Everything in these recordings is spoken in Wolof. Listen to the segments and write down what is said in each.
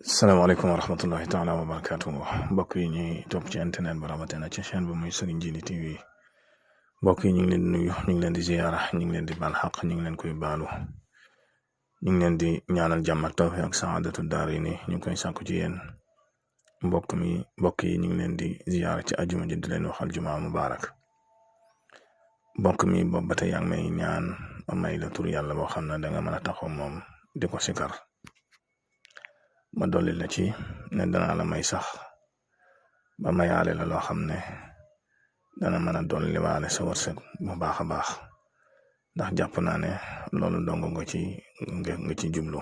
salaamaaleykum wa rahmatullahi taala wa barakaatu mbokk yi ñuy topp ci internet ba rawatina ci chaîne bi muy Serigne Djily TV mbokk yi ñu ngi leen di nuyu ñu ngi leen di ziyaara ñu ngi leen di baal xaq ñu ngi leen koy baalu ñu ngi leen di ñaanal jàmm ak tawfiq ak saadatu daarayni ñu ngi koy sàkku ci yéen mbokk yi ñu ngi leen di ziyaara ci ajuma ji di leen waxal jumaa mubaarak mbokk mi boobu ba tey yaa ngi may ñaan ma may la tur yàlla boo xam ne danga mën a taxaw moom di ko sikar ma dolli la ci ne danaa la may sax ba mayaale la loo xam ne dana mën a dolli waale sa wërsëg bu baax a baax ndax jàpp naa ne loolu dong nga ci jublu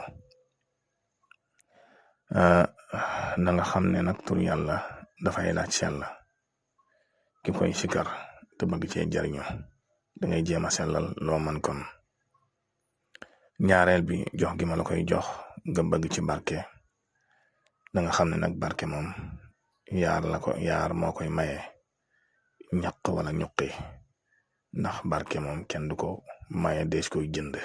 na nga xam ne nag tur yàlla dafay laaj sell ki koy sikar te bëgg cee jariñu dangay jéem a sellal loo man kon ñaareel bi jox gi ma la koy jox nga bëgg ci barke da nga xam ne nag barke moom yaar moo koy maye ñaq wala ñuqi ndax barke moom kenn du ko maye dees koy jënd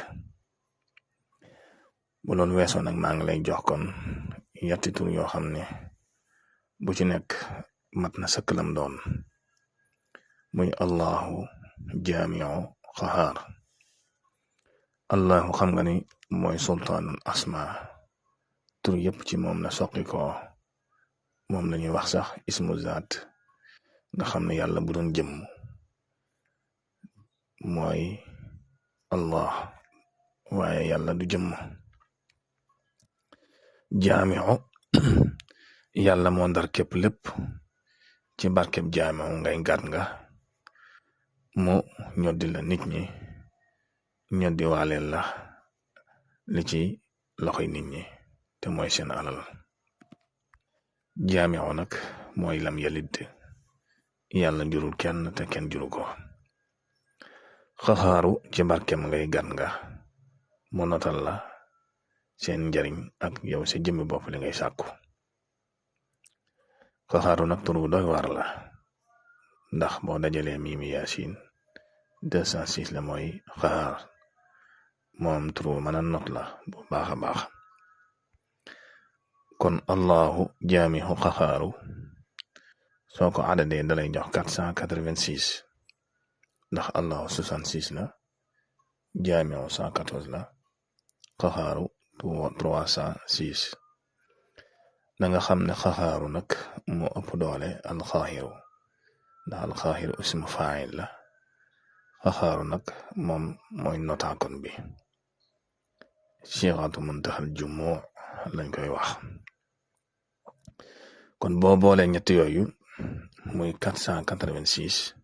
bu loolu weesoo nag maa ngi lay jox kon yetti tur yoo xam ne bu ci nekk mat na sëkkalam doon muy allahu jaamiu xahaar allahu xam nga ni mooy sultaanul asma tur yëpp ci moom la soqi ko moom la ñuy wax sax ismu zaat nga xam ne yàlla bu doon jëmm mooy allah waaye yàlla du jëmm jaamiu yàlla moo ndar képp lépp ci barkeb jaamiu ngay gàtt nga mu ñoddi la nit ñi ñoddi waaleel la li ci loxoy nit ñi te mooy seen alal jaamiu nag mooy lam yalid yàlla jurul kenn te kenn juru ko xaxaaru ci barkem ngay gan nga mu notal la seen njariñ ak yow sa jëmmi bopp li ngay sàkku xaxaaru nag turu doy waar la ndax boo dajalee miimi yaasin 206 la mooy xaxaar moom turu mën a not la bu baax a baax kon allahu jaamihu xaxaaru soo ko adadee dalay jox 486 ndax allahu 66 la jaamihu 114 la xaxaaru 306 da nga xam ne xaxaaru nag moo ëpp doole alxaahiru ndax alxaahiru ismu faayil la xaxaaru nag moom mooy notaakon bi siixatu muntaxal jumu lañ koy wax kon boo boolee ñett yooyu muy 486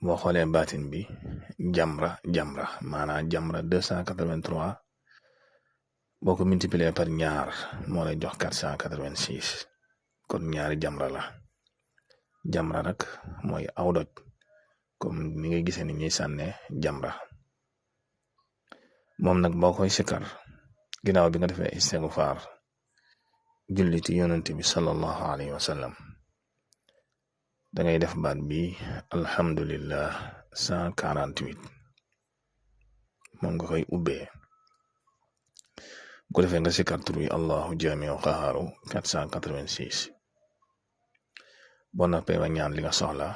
boo xoolee baatin bi jamra maanaam jamra 283 boo ko multiplier par ñaar moo lay jox 486 kon ñaari jamra la jamra nag mooy aw doj comme ni ngay gisee ni ñuy sànne jamra moom nag boo koy sikar ginnaaw bi nga defee istighfar julli ci yonent bi sallallahu alayhi wa sallam dangay def baat bi alhamdulillah 148 moom nga koy ubbee bu ko defee nga sikar tur wi allahu jaamiu xaxaaru 486 boo noppee ba ñaan li nga soxla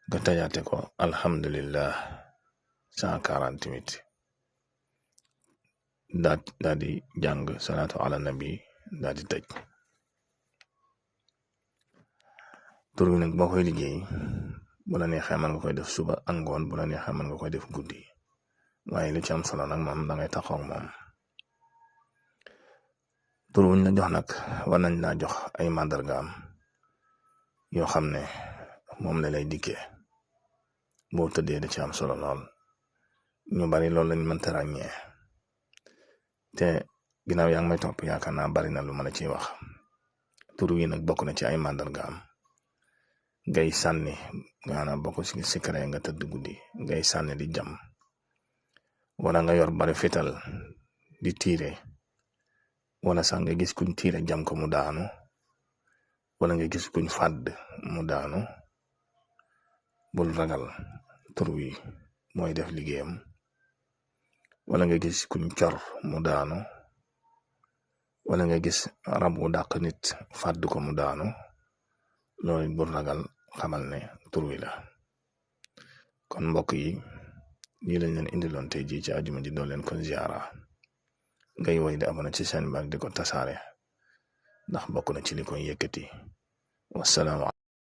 nga tajaate ko alhamdulillah 148 daal di jàng salaatu ala nabi daal di tëj tur bi nag boo koy liggéey bu la neexee mën nga koy def suba ak ngoon bu la neexee mën nga koy def guddi waaye li ci am solo nag moom dangay taxaw moom tur wuñ la jox nag war nañ laa jox ay màndargaam yoo xam ne moom la lay dikkee boo tëddee da ci am solo lool ñu bari loolu lañ mënta ràññee te ginnaaw yaa ngi may topp yaakaar naa bari na lu ma la ciy wax tur wi nag bokk na ci ay màndargaam ngay sànni maanaam bokk ci sikare nga tëdd guddi ngay sànni di jam wala nga yor bari fital di tiire wala sax nga gis kuñ tiire jam ko mu daanu wala nga gis kuñ fàdd mu daanu bul ragal tur wi mooy def liggéeyam wala nga gis kuñ cor mu daanu wala nga gis rab wu dàq nit fàdd ko mu daanu loolu bu ragal xamal ne tur wi la. kon mbokk yi lii lañ leen indiloon tey jii ci àjjuma ji doo leen ko ziara ngay woy di abonné ci chaîne bi ak di ko tasaare ndax bokk na ci li koy yëkkati. wassalaamu